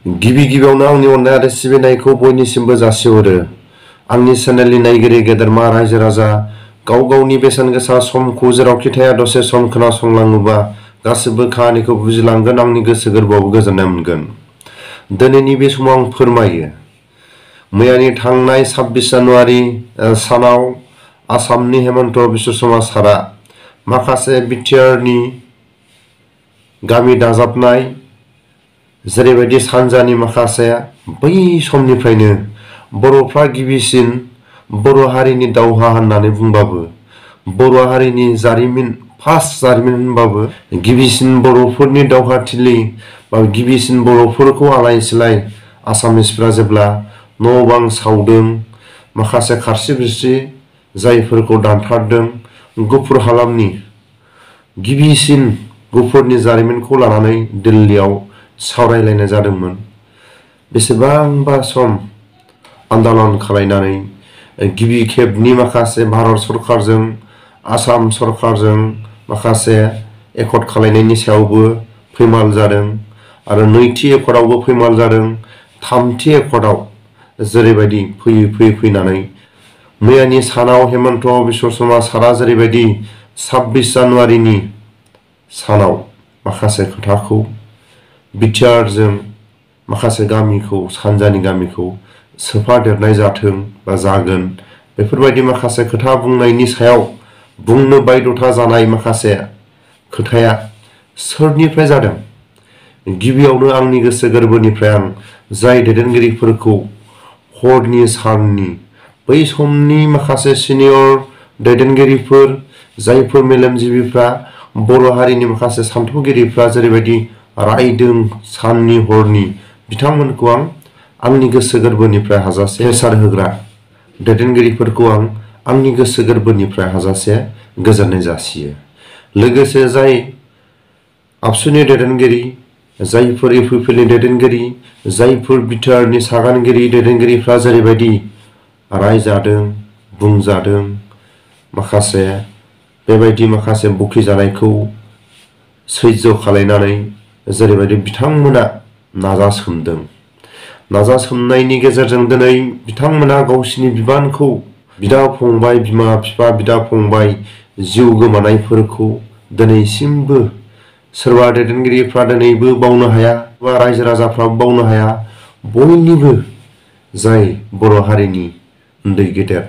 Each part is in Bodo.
गिबि गिबियावनो आंनि अननाय आरो सिबिनायखौ बयनिसिमबो जासिहरो। आंनि चेनेलनि नायगिरि गेदेरमा रायजो राजा गाव गावनि बेसेन गोसा समखौ जेरावखि थाया दसे सम खोनासंलाङोबा गासिबो खाहानिखौ बुजिलांगोन, आंनि गोसो गोरबोआव गोजोननाय मोनगोन। दिनैनि बे समाव आं फोरमायो। मैयानि थांनाय 26 जानुवारि सानाव आसामनि हेमन्त बिश्व शर्मा सारा माखासे बिटिआरनि गामि दाजाबनाय जेरैबायदि सानजानि माखासे बै समनिफ्रायनो बर'फ्रा गिबिसिन बर' हारिनि दावहा होननानै बुंबाबो, बर' हारिनि जारिमिन फार्स्ट जारिमिन होनबाबो, गिबिसिन बर'फोरनि दावहाथिलि बा गिबिसिन बर'फोरखौ आलाय सिलाय आसामिसफ्रा जेब्ला न' बां सावदों, माखासे खारसि बिरसि जायफोरखौ दानथारदों, गुफुर हालामनि गिबिसिन गुफुरनि जारिमिनखौ लानानै दिल्लीयाव सावरायलायनाय जादोंमोन। बेसेबांबा सम आन्दालन खालायनानै गिबि खेबनि माखासे भारत सरकारजों आसाम सरकारजों माखासे एकर्ड खालायनायनि सायावबो फैमाल जादों आरो नैथि एकर्डआवबो फैमाल जादों। थामथि एकर्डआव जेरैबायदि फैयै फैनानै मैयानि सानाव हेमन्त बिश्व शर्मा सारा जेरैबायदि 26 जानुवारिनि सानाव माखासे खोथाखौ बिटिआरजों माखासे गामिखौ, सानजानि गामिखौ सोफादेरनाय जाथों बा जागोन, बेफोरबायदि माखासे खोथा बुंनायनि सायाव बुंनो बायध'था जानाय माखासे खोथाया सोरनिफ्राय जादों? गिबियावनो आंनि गोसो गोरबोनिफ्राय आं जाय दैदेनगिरिफोरखौ हरनि साननि बै समनि माखासे सिनियर दैदेनगिरिफोर, जायफोर मेलेमजिबिफ्रा बर' हारिनि माखासे सान्थौगिरिफ्रा जेरैबायदि रायदों साननि हरनि, बिथांमोनखौ आं आंनि गोसो गोरबोनिफ्राय हाजासे हेसार होग्रा दैदेनगिरिफोरखौ आं आंनि गोसो गोरबोनिफ्राय हाजासे गोजोननाय जासियो। लोगोसे जाय आबसुनि दैदेनगिरि, जायफोर इउपिपिएलनि दैदेनगिरि, जायफोर बिटिआरनि सागानगिरि दैदेनगिरिफ्रा जेरैबायदि रायजादों, बुंजादों, माखासे बेबायदि माखासे बखिजानायखौ सैज्य खालायनानै जेरैबायदि बिथांमोना नाजासोमदों, नाजासोमनायनि गेजेरजों दिनै बिथांमोना गावसिनि बिबानखौ बिदा फंबाय, बिमा बिफा, बिदा फंबाय जिउ गोमानायफोरखौ दिनैसिमबो सोरबा दैदेनगिरिफ्रा दिनैबो बावनो हाया, बा रायजो राजाफ्राबो बावनो हाया। बयनिबो जाय बर' हारिनि उन्दै गेदेर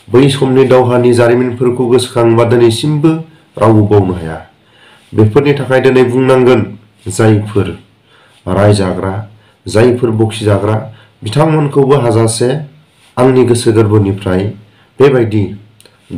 बै समनि दावहानि जारिमिनफोरखौ गोसोखांबा दिनैसिमबो रावबो बावनो हाया। बेफोरनि थाखाय दिनै बुंनांगोन, जायफोर रायजाग्रा, जायफोर बखिजाग्रा, बिथांमोनखौबो हाजासे आंनि गोसो गोरबोनिफ्राय बेबायदि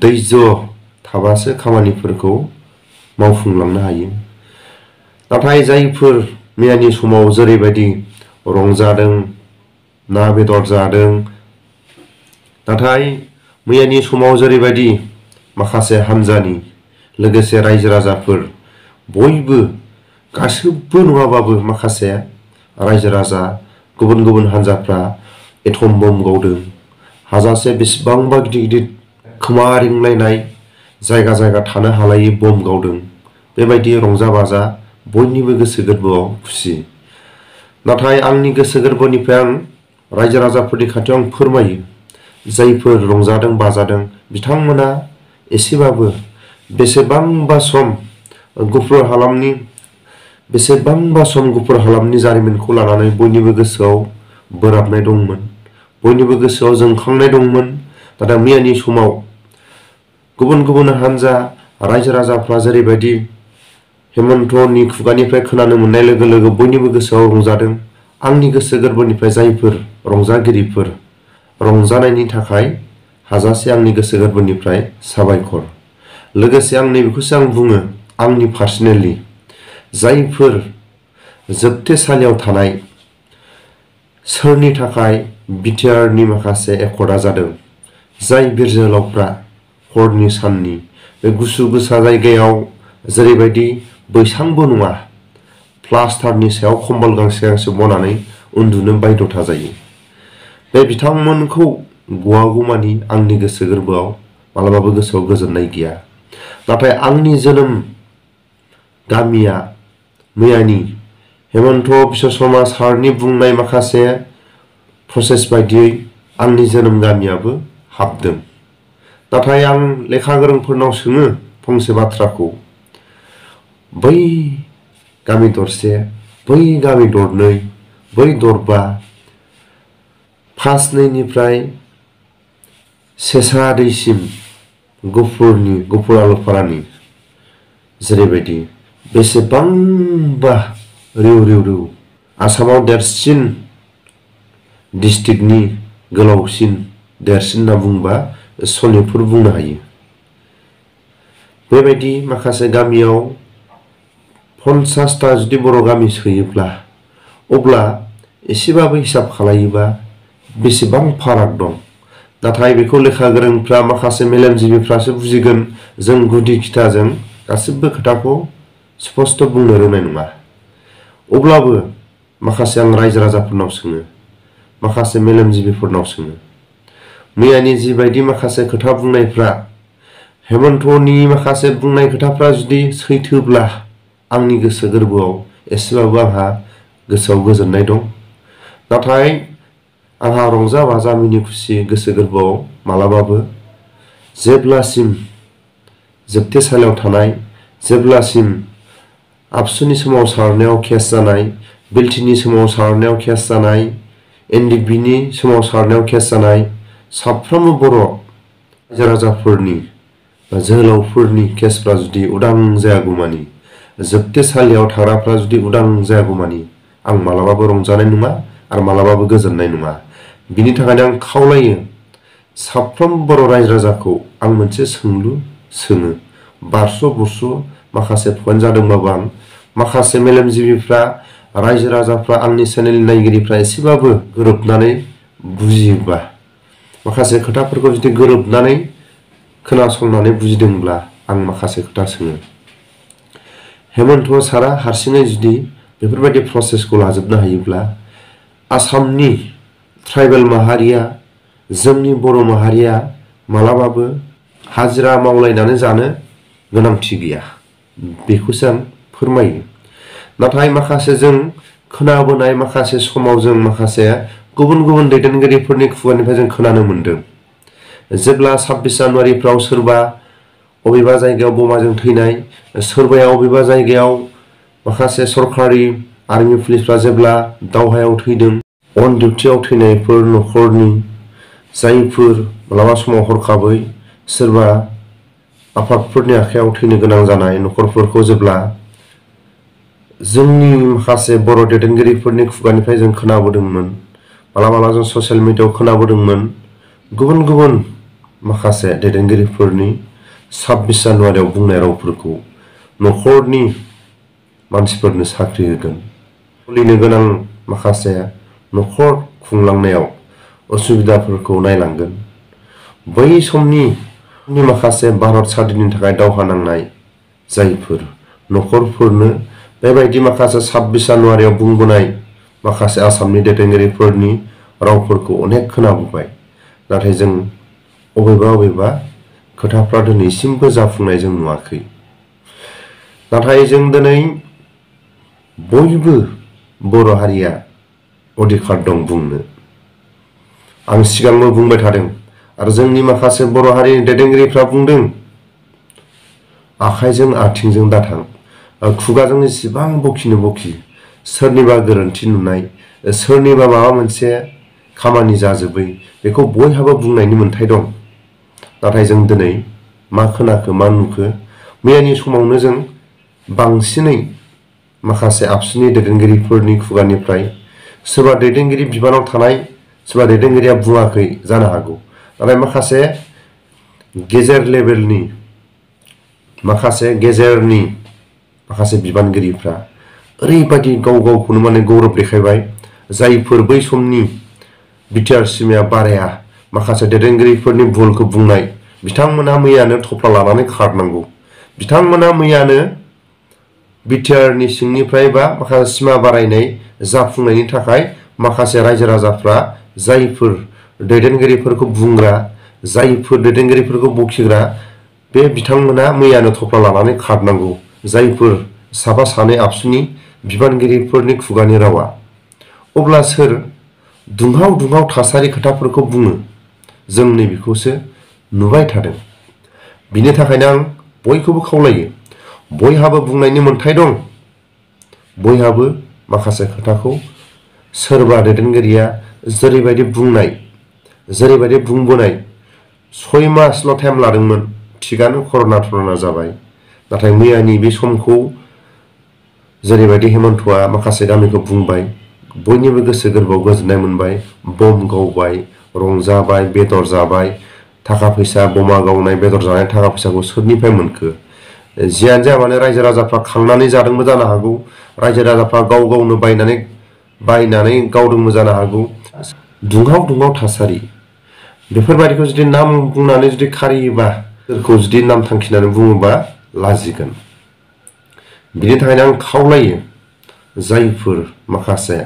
धैर्य थाबासो खामानिफोरखौ मावफुंलांनो हायो। नाथाय जायफोर मैयानि समाव जेरैबायदि रंजादों, ना बेदर जादों, नाथाय मैयानि समाव जेरैबायदि माखासे हानजानि लोगोसे रायजो राजाफोर बयबो, गासैबो नङाबाबो माखासे रायजो राजा गुबुन गुबुन हानजाफ्रा एटम बम गावदों, हाजासे बेसेबांबा गिदिर गिदिर खोमा रिंलायनाय जायगा जायगा थानो हालायै बम गावदों। बेबायदि रंजा बाजा बयनिबो गोसो गोरबोआव खुसि। नाथाय आंनि गोसो गोरबोनिफ्राय आं रायजो राजाफोरनि खाथियाव आं फोरमायो, जायफोर रंजादों बाजादों बिथांमोना एसेबाबो बेसेबांबा सम गुफुर हालामनि जारिमिनखौ लानानै बयनिबो गोसोआव बोराबनाय दंमोन, बयनिबो गोसोआव जोंखांनाय दंमोन। नाथाय मैयानि समाव गुबुन गुबुन हानजा रायजो राजाफ्रा जेरैबायदि हेमन्तनि खुगानिफ्राय खोनानो मोननाय लोगो लोगो बयनिबो गोसोआव रंजादों। आंनि गोसो गोरबोनिफ्राय जायफोर रंजागिरिफोर, रंजानायनि थाखाय हाजासे आंनि गोसो गोरबोनिफ्राय साबायखर। लोगोसे आं नैबेखौसो आं बुङो, आंनि पार्सनेलि जायफोर जोबथेसालियाव थानाय, सोरनि थाखाय बिटिआरनि माखासे एकर्डआ जादों, जाय बिर जोहोलावफ्रा हरनि साननि बे गुसु गोसा जायगायाव जेरैबायदि बैसांबो नङा, प्लास्टारनि सायाव कम्बल गांसे गांसे बनानै उन्दुनो बायध'था जायो। बे बिथांमोनखौ गवागौमानि आंनि गोसो गोरबोआव मालाबाबो गोसोआव गोजोननाय गैया। नाथाय आंनि जोनोम गामिया मैयानि हेमन्त बिश्व शर्मा सारनि बुंनाय माखासे प्रसेस बायदियै आंनि जोनोम गामियाबो हाबदों। नाथाय आं लेखा गोरोंफोरनाव सोङो फंसे बाथ्राखौ, बै गामि दरसे, बै गामि दरनै, बै दरबा, फास नैनिफ्राय सेसा दैसिम गुफुर आलुफारानि जेरैबायदि बेसेबांबा रिउ आसामाव देरसिन डिस्ट्रिक्टनि गोलावसिन देरसिन होनना बुंबा सनितपुर बुंनो हायो। बेबायदि माखासे गामियाव 50टा जुदि बर' गामि सोयोब्ला अब्ला एसेबाबो हिसाब खालायोबा बेसेबां फाराग दं। नाथाय बेखौ लेखा गोरोंफ्रा माखासे मेलेमजिबिफ्रासो बुजिगोन। जों गुदि खिथाजों गासिबो खोथाखौ स्पष्ट बुंनो रोंनाय नङा। अब्लाबो माखासे आं रायजो राजाफोरनाव सोङो, माखासे मेलेमजिबिफोरनाव सोङो, मैयानि जिबायदि माखासे खोथा बुंनायफ्रा हेमन्तनि माखासे बुंनाय खोथाफ्रा जुदि सैथोब्ला आंनि गोसो गोरबोआव एसेबाबो आंहा गोसोआव गोजोननाय दं। नाथाय आंहा रंजा बाजा मिनि खुसि गोसो गोरबोआव मालाबाबो जेब्लासिम जोबथेसालियाव थानाय, जेब्लासिम आबसुनि सोमावसारनायाव केस जानाय, बिलटिनि सोमावसारनायाव केस जानाय, एनडिबिनि सोमावसारनायाव केस जानाय साफ्रोमबो बर' रायजो राजाफोरनि जोहोलावफोरनि केसफ्रा जुदि उदां जायागौमानि, जोबथेसालियाव थाग्राफ्रा जुदि उदां जायागौमानि आं मालाबाबो रंजानाय नङा आरो मालाबाबो गोजोननाय नङा। बिनि थाखायनो आं खावलायो साफ्रोम बर' रायजो राजाखौ आं मोनसे सोंलु सोङो। बारस' बुरस' माखासे पइन्ट जादोंबाबो आं माखासे मेलेमजिबिफ्रा, रायजो राजाफ्रा, आंनि चेनेलनि नायगिरिफ्रा एसेबाबो गोरोबनानै बुजियोबा, माखासे खोथाफोरखौ जुदि गोरोबनानै खोनासंनानै बुजिदोंब्ला आं माखासे खोथा सोङो। हेमन्त सारा हारसिङै जुदि बेफोरबायदि प्रसेसखौ लाजोबनो हायोब्ला आसामनि ट्राइबेल माहारिया, जोंनि बर' माहारिया मालाबाबो हाजिरा मावलायनानै जानो गोनांथि गैया। बेखौसो आं फोरमायो। नाथाय माखासे जों खोनाबोनाय माखासे समाव जों माखासे गुबुन गुबुन दैदेनगिरिफोरनि खुगानिफ्राय जों खोनानो मोनदों, जेब्ला 26 जानुवारिफ्राव सोरबा अबेबा जायगायाव बमाजों थैनाय, सोरबाया अबेबा जायगायाव माखासे सरकारि आर्मि पुलिसफ्रा जेब्ला दावहायाव थैदों, अन डिउटियाव थैनायफोर न'खरनि, जायफोर मालाबा समाव हरखाबै सोरबा आफादफोरनि आखायाव थैनो गोनां जानाय न'खरफोरखौ जेब्ला जोंनि माखासे बर' दैदेनगिरिफोरनि खुगानिफ्राय जों खोनाबोदोंमोन, मालाबा जों ससियेल मिडियायाव खोनाबोदोंमोन, गुबुन गुबुन माखासे दैदेनगिरिफोरनि 26 जानुवारियाव बुंनाय रावफोरखौ न'खरनि मानसिफोरनो साख्रि होगोन, सोलिनो गोनां माखासे न'खर खुंलांनायाव असुबिदाफोरखौ नायलांगोन, बै समनि माखासे भारत साधीननि थाखाय दावहा नांनाय जायफोर न'खरफोरनो बेबायदि माखासे 26 जानुवारियाव बुंबोनाय माखासे आसामनि दैदेनगिरिफोरनि रावफोरखौ अनेक खोनाबोबाय। नाथाय जों अबेबा खोथाफ्रा दिनैसिमबो जाफुंनाय जों नुवाखै। नाथाय जों दिनै बयबो बर' हारिया अधिकार दं बुंनो। आं सिगांबो बुंबाय थादों आरो जोंनि माखासे बर' हारिनि दैदेनगिरिफ्रा बुंदों, आखाइजों आथिंजों दाथां, खुगाजों एसेबां बखिनो बखि, सोरनिबा गोरोन्थि नुनाय, सोरनिबा माबा मोनसे खामानि जाजोबै बेखौ बयहाबो बुंनायनि मोन्थाय दं। नाथाय जों दिनै मा खोनाखो, मा नुखो, मैयानि समावनो जों बांसिनै माखासे आबसुनि दैदेनगिरिफोरनि खुगानिफ्राय सोरबा दैदेनगिरि बिबानाव थानाय, सोरबा दैदेनगिरिया बुङाखै जानो हागौ, नाथाय माखासे गेजेर लेभेलनि माखासे बिबानगिरिफ्रा ओरैबायदि गाव गावखौनो माने गौरब देखायबाय, जायफोर बै समनि बिटिआर सिमाया बाराया माखासे दैदेनगिरिफोरनि भुलखौ बुंनाय, बिथांमोना मैयानो थफ्ला लानानै खारनांगौ। बिथांमोना मैयानो बिटिआरनि सिंनिफ्राय बा माखासे सिमा बारायनाय जाफुंनायनि थाखाय माखासे रायजो राजाफ्रा जायफोर दैदेनगिरिफोरखौ बुंग्रा, जायफोर दैदेनगिरिफोरखौ बखिग्रा, बे बिथांमोना मैयानो थफ्ला लानानै खारनांगौ। जायफोर साफा सानै आबसुनि बिबानगिरिफोरनि खुगानि रावा, अब्ला सोर दुंहाव दुंहाव थासारि खोथाफोरखौ बुङो? जों नैबेखौसो नुबाय थादों। बिनि थाखायनो आं बयखौबो खावलायो, बयहाबो बुंनायनि मोन्थाय दं। बयहाबो माखासे खोथाखौ सोरबा दैदेनगिरिया जेरैबायदि बुंनाय, जेरैबायदि बुंबोनाय 6 मासल' टाइम लादोंमोन, थिगानो कर'ना जाबाय। नाथाय मैयानि बे समखौ जेरैबायदि हेमन्तआ माखासे गामिखौ बुंबाय, बयनिबो गोसो गोरबोआव गोजोननाय मोनबाय, बम गावबाय, रंजाबाय, बेदर जाबाय, थाखा फैसा बमा गावनाय, बेदर जानाय थाखा फैसाखौ सोरनिफ्राय मोनखो? जियानो जाया मानो रायजो राजाफ्रा खांनानै जादोंबो जानो हागौ, रायजो राजाफ्रा गाव गावनो बायनानै गावदोंबो जानो हागौ। दुंहाव दुंहाव थासारि, बेफोरबायदिखौ जुदि नाम बुंनानै जुदि खारियोबा, सोरखौ जुदि नाम थांखिनानै बुङोबा लाजिगोन। बिनि थाखायनो आं खावलायो, जायफोर माखासे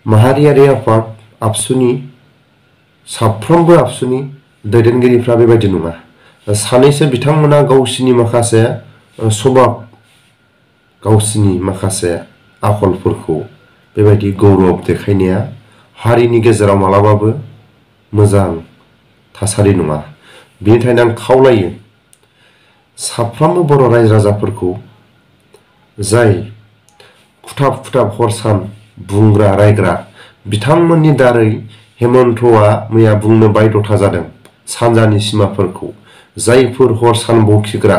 माहारियारि आफाद आबसुनि साफ्रोमबो आबसुनि दैदेनगिरिफ्रा बेबायदि नङा। सानैसो बिथांमोना गावसिनि माखासे स्वभाब, गावसिनि माखासे आखलफोरखौ बेबायदि गौरब देखायनाया हारिनि गेजेराव मालाबाबो मोजां थासारि नङा। बेनि थाखायनो आं खावलायो, साफ्रोमबो बर' रायजो राजाफोरखौ, जाय खुथाब खुथाब हर सान बुंग्रा रायग्रा, बिथांमोननि दारै हेमन्तआ मैया बुंनो बायध'था जादों सानजानि सिमाफोरखौ। जायफोर हर सान बखिग्रा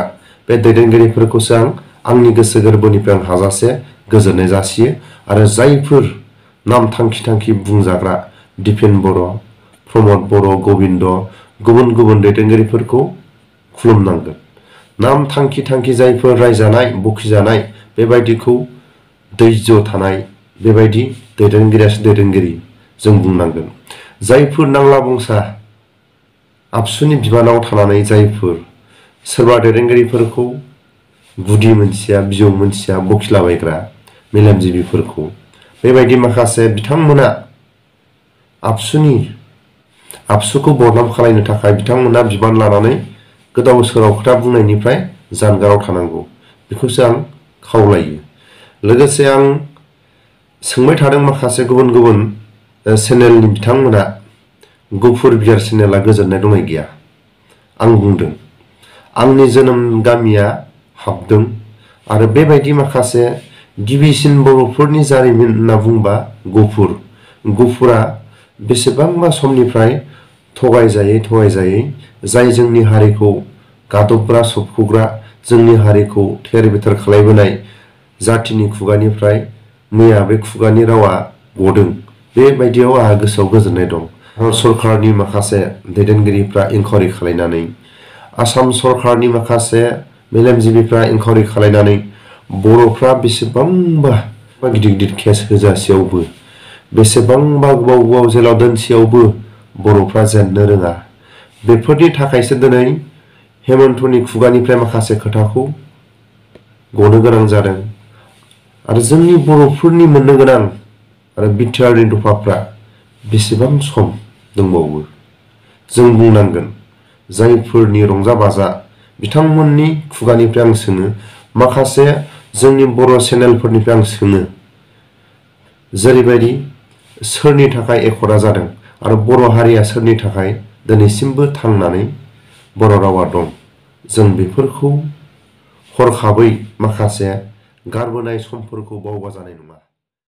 बे दैदेनगिरिफोरखौसो आंनि गोसो गोरबोनिफ्राय आं हाजासे गोजोननाय जासियो। आरो जायफोर नाम थांखि बुंजाग्रा दिपेन बर', प्रमद बर', गबिन्द, गुबुन गुबुन दैदेनगिरिफोरखौ खुलुमनांगोन। नाम थांखि जायफोर रायजानाय, बखिजानाय, बेबायदिखौ धैर्य थानाय बेबायदि दैदेनगिरियासो दैदेनगिरि जों बुंनांगोन। जायफोर नांला बंसा आबसुनि बिबानाव थानानै जायफोर सोरबा दैदेनगिरिफोरखौ गुदि मोनथिया, बिजौ मोनथिया बखिलाबायग्रा मेलेमजिबिफोरखौ, बेबायदि माखासे बिथांमोना आबसुखौ बदनाम खालामनो थाखाय बिथांमोना बिबान लानानै गोदाव सोराव खोथा बुंनायनिफ्राय जानगाराव थानांगौ। बेखौसो आं खावलायो। लोगोसे आं सोंबाय थादों, माखासे गुबुन गुबुन चेनेलनि बिथांमोना गुफुर बियार चेनेला गोजोननाय दंना गैया? आं बुंदों, आंनि जोनोम गामिया हाबदों आरो बेबायदि माखासे गिबिसिन बर'फोरनि जारिमिन होनना बुंबा गुफुरा बेसेबांबा समनिफ्राय थगायजायै जाय जोंनि हारिखौ गादबग्रा सोबख'ग्रा, जोंनि हारिखौ थेर बेथेर खालायबोनाय जाथिनि खुगानिफ्राय मैया बे खुगानि रावा गदों। बेबायदियाव आंहा गोसोआव गोजोननाय दं। भारत सरकारनि माखासे दैदेनगिरिफ्रा इनकुवारि खालायनानै, आसाम सरकारनि माखासे मेलेमजिबिफ्रा इनकुवारि खालायनानै बर'फ्रा बेसेबांबा गिदिर गिदिर केस होजासेयावबो, बेसेबांबा गोबाव जेलाव दोनसेयावबो बर'फ्रा जेननो रोङा। बेफोरनि थाखायसो दिनै हेमन्तनि खुगानिफ्राय माखासे खोथाखौ गनो गोनां जादों। आरो जोंनि बर'फोरनि मोननो गोनां आरो बिटिआरनि दफाफ्रा बेसेबां सम दंबावो? जों बुंनांगोन, जायफोरनि रंजा बाजा बिथांमोननि खुगानिफ्राय आं सोङो, माखासे जोंनि बर' चेनेलफोरनिफ्राय आं सोङो, जेरैबायदि सोरनि थाखाय एकर्डआ जादों आरो बर' हारिया सोरनि थाखाय दिनैसिमबो थांनानै बर' रावा दं? जों बेफोरखौ हरखाबै माखासे गारबोनाय समफोरखौ बावबा जानाय नङा।